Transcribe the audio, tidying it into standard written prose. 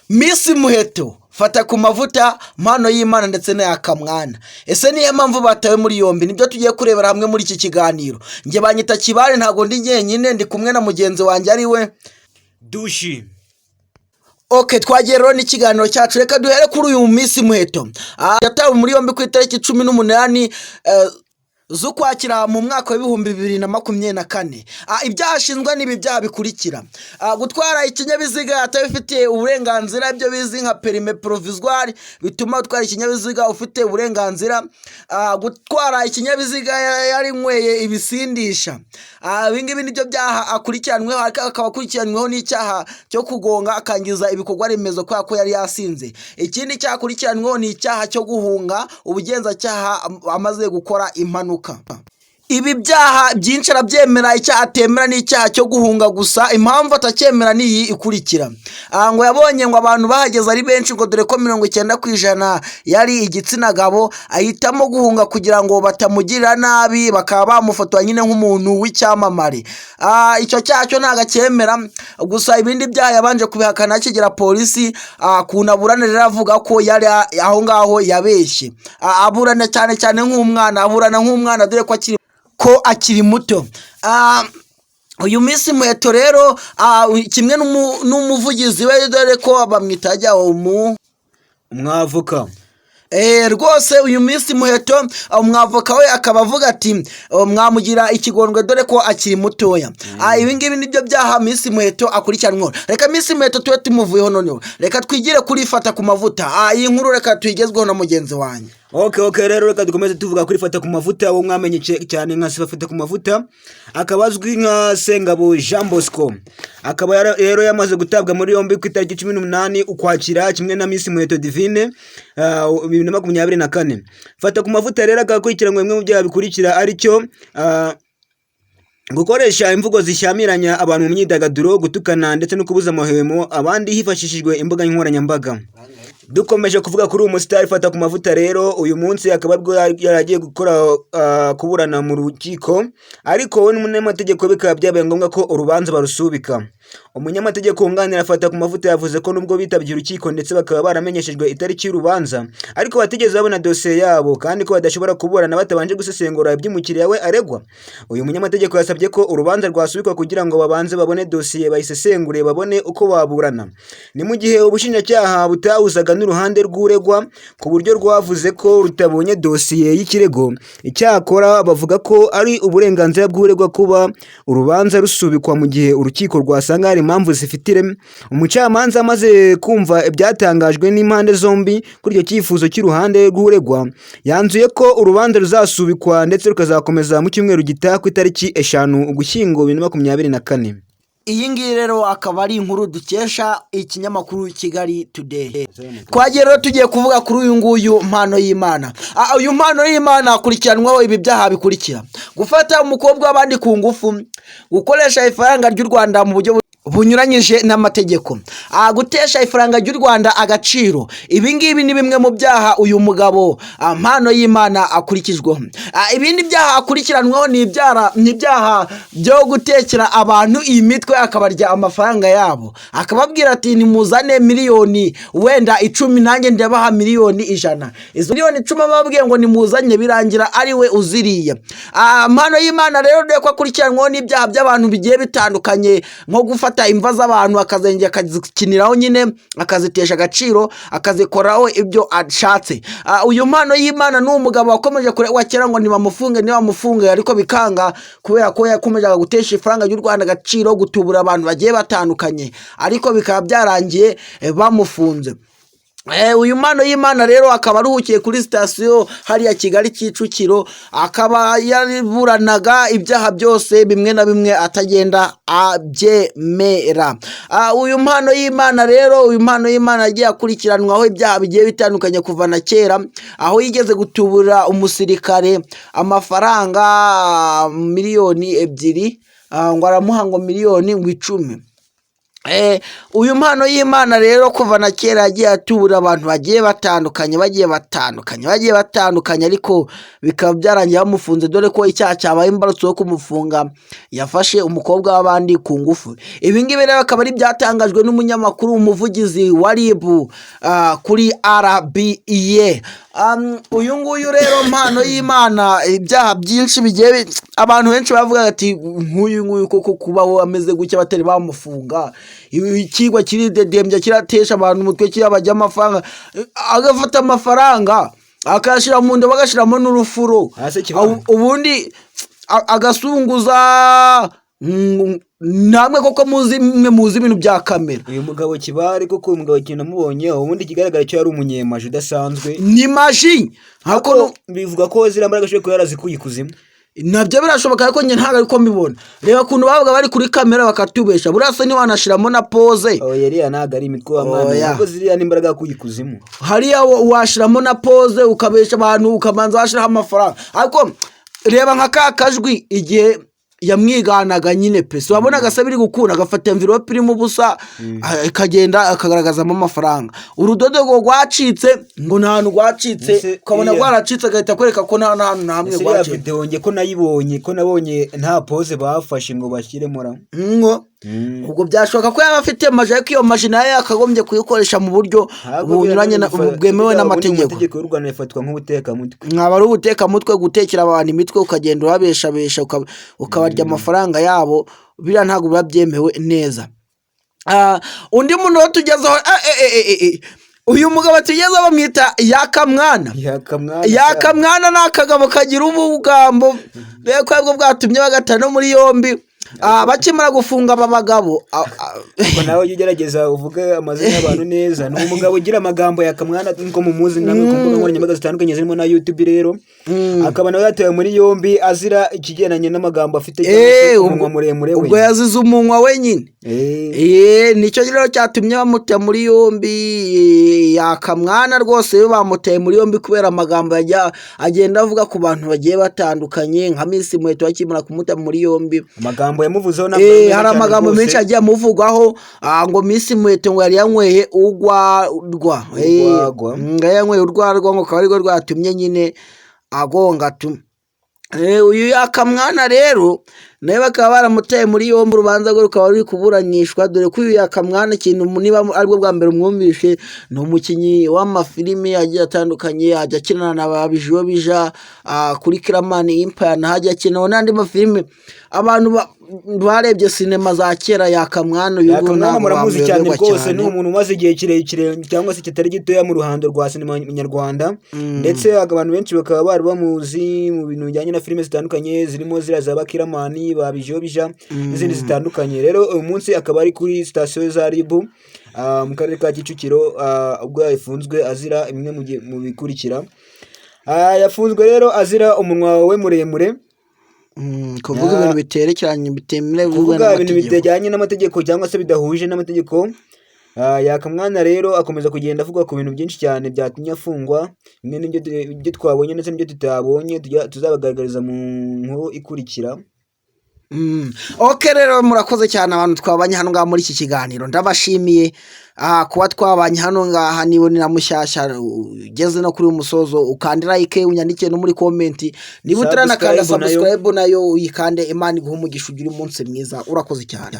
Miss Muheto, Fata ku Mavuta, Mpano y'Imana ndetse n'Ayakamwana. Ese niyo mpamvu batawe muri yombi? Nibyo tugiye kurebera hamwe muri iki kiganiro. Njye banyita Kibare, ntabwo ndi njyenyine, ndi kumwe na mugenzi wanjye ari we Dushi. Ok, twagiye rero n'ikiganiro cyacu. Reka duhere kuri uyu Miss Muheto. Yatawe muri yombi ku itariki 18 z'Ukwakira mu mwaka wa 2024. Ibyaha ashinzwe ni ibi byaha bikurikira: gutwara ikinyabiziga atabifitiye uburenganzira, ibyo bizi nka permis provisoire bituma utwara ikinyabiziga ufite uburenganzira, gutwara ikinyabiziga yarinyweye ibisindisha. Ibi ngibi nibyo byaha akurikiranweho, ariko akaba akurikiranyweho n'icyaha cyo kugonga akangiza ibikorwa remezo kubera ko yari yasinze. Ikindi cyaha akurikiranyweho ni icyaha cyo guhunga ubugenzacyaha amaze gukora impanuka. Ibi byaha byinshi arabyemera, icyaha atemera ni icyaha cyo guhunga gusa. Impamvu atacyemera ni iyi ikurikira: ngo yabonye ngo abantu bahageze ari benshi, ngo dore ko 90% yari igitsina gabo, ahitamo guhunga kugira ngo batamugirira nabi, bakaba bamufotora nyine nk'umuntu w'icyamamare. Icyo cyaha cyo ntabwo acyemera, gusa ibindi byaha yabanje kubihakana akigera polisi. Kuntu aburana rero, avuga ko yari aho ngaho yabeshye. Aburana cyane cyane nk'umwana, aburana nk'umwana dore ko akiri muto. Uyu Miss Muheto rero, kimwe n'umuvugizi we, dore ko bamwita ajya umu Umwavoka. Rwose uyu Miss Muheto, umwavoka we akaba avuga ati: "Oh, mwamugira ikigondwe dore ko akiri mutoya." Ibi ngibi nibyo byaha Miss Muheto akurikiranweho. Reka Miss Muheto tube tumuvuyeho, noneho reka twigire kuri Fata ku Mavuta. Iyi nkuru reka tuyigezweho na mugenzi wanjye. Ok, rero reka dukomeze tuvuga kuri Fata ku Mavuta, wo mwamenye cyane nka Fata ku Mavuta, akaba azwi nka Sengabo Jean Bosco. Akaba rero yamaze gutabwa muri yombi ku itariki 18 Ukwakira kimwe na Miss Muheto Divine, 2024. Fata ku Mavuta rero akaba akurikiranwe bimwe mu byaha bikurikira, aricyo gukoresha imvugo zishyamiranya abantu mu myidagaduro, gutukana ndetse no kubuza amahwemo abandi hifashishijwe imbuga nkoranyambaga. Dukomeje kuvuga kuri uyu musitari Fata ku Mavuta rero, uyu munsi akaba aribwo yari agiye gukora kuburana mu rukiko, ariko we n'umunyamategeko bikaba byabaye ngombwa ko urubanza barusubika. Umunyamategeko wunganira Fata ku Mavuta yavuze ko nubwo bitabye urukiko ndetse bakaba baramenyeshejwe itariki y'urubanza, ariko batigeze babona dosiye yabo, kandi ko badashobora kuburana batabanje gusesengura iby'umukiriya we aregwa. Uyu munyamategeko yasabye ko urubanza rwasubikwa kugira ngo babanze babone dosiye, bayisesengure, babone uko baburana. Ni mu gihe ubushinjacyaha butahuzaga n'uruhande rw'uregwa ku buryo rwavuze ko rutabonye dosiye y'ikirego. Icyakora bavuga ko ari uburenganzira bw'uregwa kuba urubanza rusubikwa mu gihe urukiko rwasanga hari impamvu zifite ireme. Umucamanza amaze kumva ibyatangajwe n'impande zombi kuri icyo cyifuzo cy'uruhande rw'uregwa, yanzuye ko urubanza ruzasubikwa ndetse rukazakomeza mu cyumweru gitaha ku itariki 5 Ugushyingo 2024. Iyi ngiyi rero akaba ari inkuru dukesha ikinyamakuru Kigali Today. Twagiye rero, tugiye kuvuga kuri uyu nguyu Mpano y'Imana. Uyu Mpano y'Imana akurikiranwaho ibi byaha bikurikira: gufata umukobwa w'abandi ku ngufu, gukoresha ifaranga ry'u Rwanda mu buryo bunyuranyije n'amategeko, gutesha ifaranga ry'u Rwanda agaciro. Ibi ngibi ni bimwe mu byaha uyu mugabo Mpano y'Imana akurikijweho. Ibindi byaha akurikiranweho ni ibyaha byo gutekera abantu iyi mitwe, akabarya amafaranga yabo, akababwira ati: "Nimuzane miliyoni wenda 10, nanjye ndabaha miliyoni 100." Izo miliyoni 10 ababwiye ngo nimuzanye, birangira ari we uziriye. Mpano y'Imana rero, dore ko akurikiranweho n'ibyaha by'abantu bigiye bitandukanye, nko gufata imva z'abantu akazengera akazikiniraho nyine, akazitesha agaciro, akazikoraho ibyo ashatse. Uyu Mpano y'Imana ni umugabo wakomeje kuregwa kera ngo nibamufunge, nibamufunge, ariko bikanga kubera ko yakomezaga gutesha ifaranga ry'u Rwanda agaciro, gutubura abantu bagiye batandukanye, ariko bikaba byarangiye bamufunze. Uyu Mpano y'Imana rero akaba aruhukiye kuri sitasiyo hariya Kigali Kicukiro, akaba yaburanaga ibyaha byose bimwe na bimwe atagenda abyemera. Uyu Mpano y'Imana rero, uyu Mpano y'Imana yagiye akurikiranwaho ibyaha bigiye bitandukanye kuva na kera, aho yigeze gutubura umusirikare amafaranga miliyoni 2, ngo aramuha ngo miliyoni ngo 10. Uyu mpano y'Imana rero kuva na kera yagiye atubura abantu bagiye batandukanye, bagiye batandukanye, bagiye batandukanye, ariko bikaba byarangiye bamufunze, dore ko icyaha cyabaye imbarutso yo kumufunga, yafashe umukobwa w'abandi ku ngufu. Ibi ngibi rero akaba ari ibyatangajwe n'umunyamakuru, umuvugizi wa RIB kuri RBA. Uyu nguyu rero mpano y'Imana, ibyaha byinshi bigiye abantu benshi bavuga ati nk'uyu nguyu koko kubaho ameze gutya batari bamufunga, ikigwa kiridedembya, kiratesha abantu umutwe, kirabajya amafaranga, agafata amafaranga akayashyira mu nda, bagashyiramo n'urufuro. Hasi kibaho. Ubundi agasunguza. Namwe koko muzi, mwe muzi ibintu bya kamera. Uyu mugabo kibari koko, uyu mugabo ikintu namubonye ubundi, ikigaragara cyo yari umunyemaji udasanzwe. Ni maji hako. Ariko bivuga ko ziriya mbaraga ashobora kuba yarazikuye ikuzimu. Nabyo birashoboka, ariko njye ntabwo ariko mbibona. Reba ukuntu babaga bari kuri kamera bakatubesha, buriya se ntiwanashiramo na pose? Oya, iriya ntabwo ari imitwe wa mwana. Oya. Kuko ziriya ni imbaraga yakuye ikuzimu. Hariya washiramo na pose, ukabesha abantu, ukabanza washiraho amafaranga, ariko reba nka ka kajwi igihe yamwiganaga nyine pe, si wabonaga se biri gukunda, agafata envelope irimo ubusa, akagenda akagaragazamo amafaranga, urudodo ngo rwacitse, ngo nta hantu rwacitse. Ese ukabona rwaracitse, agahita akwereka ko nta n'ahantu na hamwe Ese iriya rwacitse. video nge ko nayibonye, ko nabonye nta pose bafashe ngo bashyiremo ra? Ngo ubwo byashoboka ko yaba afite maji, ariko iyo maji nayo yakagombye kuyikoresha mu buryo bunyuranye bwemewe n'amategeko. Amategeko y'u Rwanda ifatwa nk'ubutekamutwe. Mwaba ari ubutekamutwe gutekera abantu imitwe, ukagenda urabeshabesha, ukabarya amafaranga yabo, biriya ntabwo biba byemewe neza. Undi muntu wo tugezeho, uyu mugabo tugezeho bamwita Yakamwana. Yakamwana. Yakamwana ni akagabo kagira ubugambo rero, ko aribwo bwatumye bagata no muri yombi. Bakimara gufunga aba bagabo Ubwo nawe ujye ugerageza uvuge amazina y'abantu neza. Ni umugabo ugira amagambo, Yakamwana, nkuko mumuzi namwe ku mbuga nkoranyambaga zitandukanye zirimo na YouTube. Rero akaba nawe yatawe muri yombi azira ikigendanye n'amagambo afite cyangwa se umunwa muremure we. Ubwo yazize umunwa wenyine. Nicyo rero cyatumye bamuta muri yombi. Yakamwana rwose iyo bamutaye muri yombi kubera amagambo yajya agenda avuga ku bantu bagiye batandukanye, nka Miss Muheto bakimara kumuta muri yombi. Amagambo yamuvuzeho ntabwo ari meza hari cyane amagambo rwose. menshi agiye amuvugwaho, ngo Miss Muheto ngo yari yanyweye urwarwa. Urwagwa. Ngo yari yanyweye urwarwa, ngo akaba arirwo rwatumye nyine agonga tu. Uyu Yakamwana rero nawe bakaba baramutaye muri yombi, urubanza rwe rukaba ruri kuburanishwa, dore ko uyu Yakamwana, ikintu niba aribwo bwa mbere umwumvishe, ni umukinnyi w'amafilimi agiye atandukanye, ajya akinana na ba Bijiyobija kuri Kiramani Empire, naho ajya akina n'andi mafilimi. Abantu barebye sinema za kera, Yakamwana uyu nguyu Yakamwana ntabwo muramuzi cyane bamuyoberwa rwose. cyane. Ni umuntu umaze igihe kirekire cyangwa se kitari gitoya mu ruhando rwa sinema nyarwanda, ndetse abantu benshi bakaba bari bamuzi mu bintu bijyanye na filime zitandukanye, zirimo ziriya za Bakiramani, ba Bijiyobija n'izindi zitandukanye. Rero uyu munsi akaba ari kuri sitasiyo za RIB mu karere ka Kicukiro, ubwo yafunzwe azira bimwe mu bikurikira. Yafunzwe rero azira umunwa we muremure. Kuvuga ibintu biterekeranye, bitemewe kuvuga ibintu n'amategeko. Bitajyanye n'amategeko cyangwa se bidahuje n'amategeko. Yakamwana rero akomeza kugenda avuga ku bintu byinshi cyane byatumye afungwa, bimwe n'ibyo ibyo twabonye ndetse n'ibyo tutabonye tuzabagaragariza mu nkuru ikurikira. Ok rero murakoze cyane abantu twabanye hano ngaha muri iki kiganiro, ndabashimiye kuba twabanye hano ngaha. Niba ni na mushyashya ugeze no kuri uyu musozo, ukande like, unyandike no muri comment. Niba utaranakanda Subscribe nayo. Subscribe nayo uyikande. Imana iguhe umugisha, ugire umunsi mwiza, urakoze cyane.